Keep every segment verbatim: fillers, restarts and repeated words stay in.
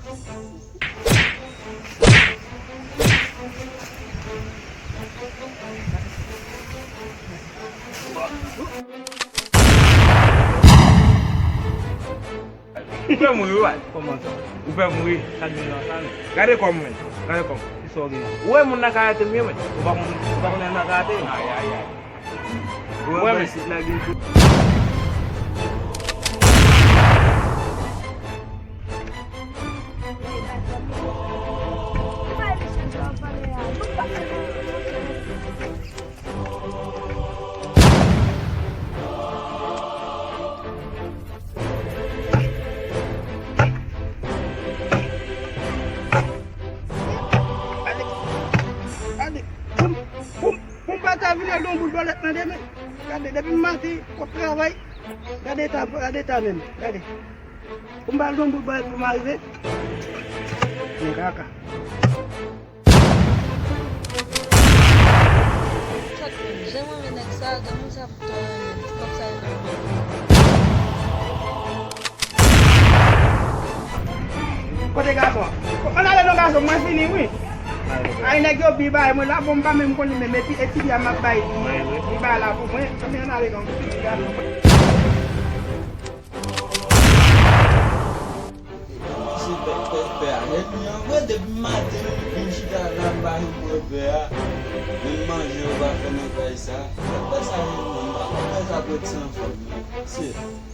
Ou fè m ri, wi, baz. Kòman sa? Ou fè m ri. Sa gen nan sa, men. Gade kò m, men. Gade kò m. Kisa w gen? Ou wè moun nan karate m ye, men. Ou pa konn, ou pa konn nan karate, men. Ay, ay, ay. Ou wè, men. Gade, gade, pou m, pou m, pou m pa ta vin al don boul bòlèt nan demen. Gade, depi m maten, w ap travay. Gade eta, gade eta menm, gade. Pou m pa al don boul bòlèt pou m arive. Men kaka. Chat menm, jan m renmen nèg sa, granmoun sa ap twò renmen, ti kòb sa yo nan men. Kote gason an? Ann ale non gason, mwen fini wi. Ay nèg yo bi bay mwen la, bon m pa menm konn li menm, epi etidyan m ap bay li, li bay la pou mwen, ann ale non, fini gason. Manje bèk pèpè a. Ènmi an vre depi maten li vin chita la m pa janm wè pè a. Menm manje yo pa fè nan kay sa. Pèpè sa ye mwen, m pa konn lè sa pou ret san fanm nan. Se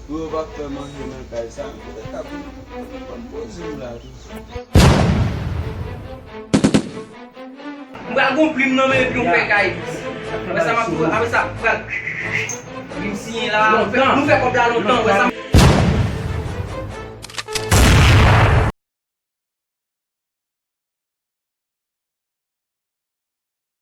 pou yo pa fè manje nan kay sa, m te ka pou m poze m la toujou. M pral gon plim nan men epi yon fè kay. Apre sa, m ap, apre sa, m pral. Plim siyen la, nou fè, nou fè kòb la lontan, wè sa.